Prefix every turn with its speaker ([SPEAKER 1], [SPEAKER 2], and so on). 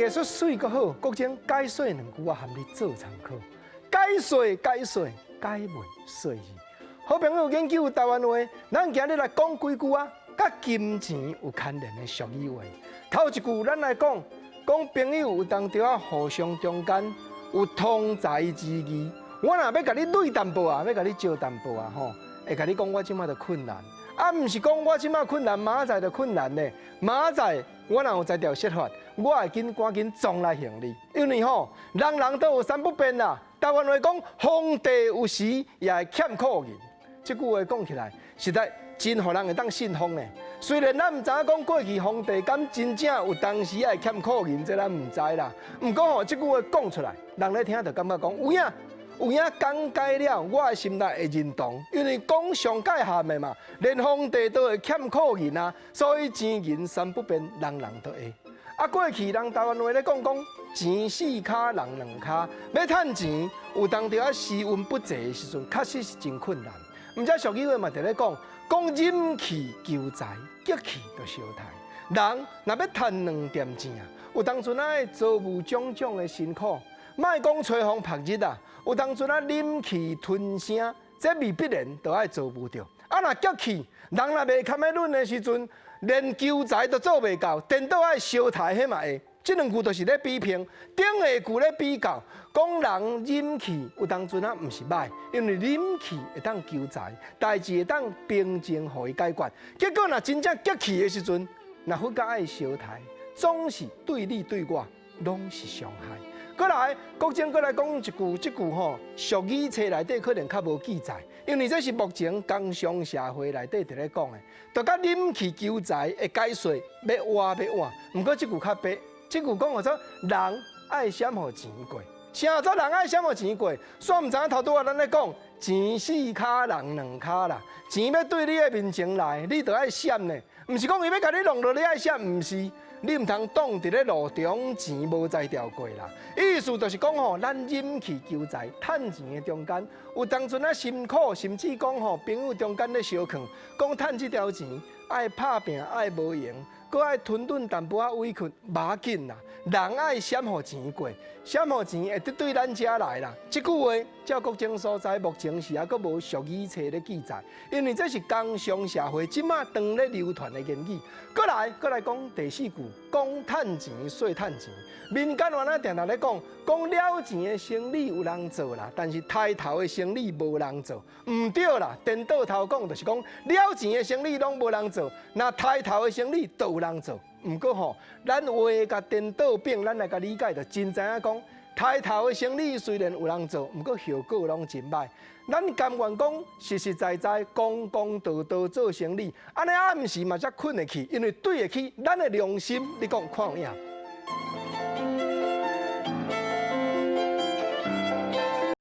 [SPEAKER 1] 藝術媠閣好，國珍解說兩句，我含你做參考。解說解說解問說字。好朋友研究台灣話，咱今日來講幾句啊，佮金錢有牽連的俗語話。頭一句，咱來講，講朋友有當著仔互相中間有通財之義。我若欲共你貸淡薄仔，欲共你借淡薄仔吼，會共你講我這馬著困難。啊，毋是講我這馬困難，明仔載就困難呢。明仔載我若有才調設法，我會緊趕緊裝來還你。因為吼，人人都有三不便啦。台灣話講，皇帝有時也會欠褲銀。這句話講起來，實在真予人會當信服呢。雖然咱毋知影講過去皇帝敢真正有當時會欠褲銀，這咱毋知啦。毋過吼，這句話講出來，人咧聽就感覺講有影。有影講解了，我的心內會認同，因為講上蓋諳的嘛，連皇帝都會欠褲銀啊，所以錢銀三不便，人人都會。啊，過去人台灣話咧講講錢四跤人兩跤，欲趁錢有當著仔時運不濟的時陣，確實是真困難。毋知俗語話嘛佇咧講，講忍氣求財，激氣就相刣。人若欲趁兩點錢啊，有當陣仔會遭遇種種的辛苦。莫講吹風曝日啊，有當陣仔忍氣吞聲，這未必然都愛遭遇著。啊，若激氣，人若袂堪欲忍的時陣，連求財都做袂到，顛倒愛相刣，彼嘛會。這兩句就是咧比拼，頂下句咧比較，講人忍氣有當陣仔毋是䆀，因為忍氣會當求財，代誌會當平靜予伊解決。結果若真正激氣的時陣，若忽較愛相刣，總是對你對我攏是傷害。閣來，國珍閣來講一句，這句吼俗語冊內底可能較無記載，因為這是目前工商社會內底佇咧講的，就佮忍氣求財的解說欲倚欲倚。毋過這句較白，這句講叫做人愛閃予錢過，啥做人愛閃予錢過？煞毋知影頭拄仔咱咧講錢四跤人兩跤啦，錢欲對你的面前來，你就愛閃呢，毋是講伊欲共你弄落，你愛閃，毋是。你毋通擋佇咧路中，錢無才調過啦。意思就是講吼，咱忍氣求財、趁錢的中間，有當陣仔辛苦，甚至講吼，朋友中間咧相勸，講趁這條錢愛拍拚，愛無閒，閣愛吞忍淡薄仔委屈，無要緊啦。人愛閃予錢過，閃予錢會得對咱遮來啦。這句話照國珍所在，目前是猶閣無俗語冊咧記載，因為這是工商社會這馬當咧流傳的言語。閣來，閣來講第四句，講趁錢說趁錢。民間原來定定咧講，講了錢的生理有人做啦，但是刣頭的生理無人做，毋對啦。顛倒頭講就是講，了錢的生理攏無人做，若刣頭的生理都有人做。毋過吼，咱話共顛倒反，咱來共理解就真知影講，刣頭的生理雖然有人做，毋過效果攏真䆀。咱甘願講實實在在、公公道道做生理，按呢暗時嘛才睏會去，因為對會起咱的良心。你講看有影？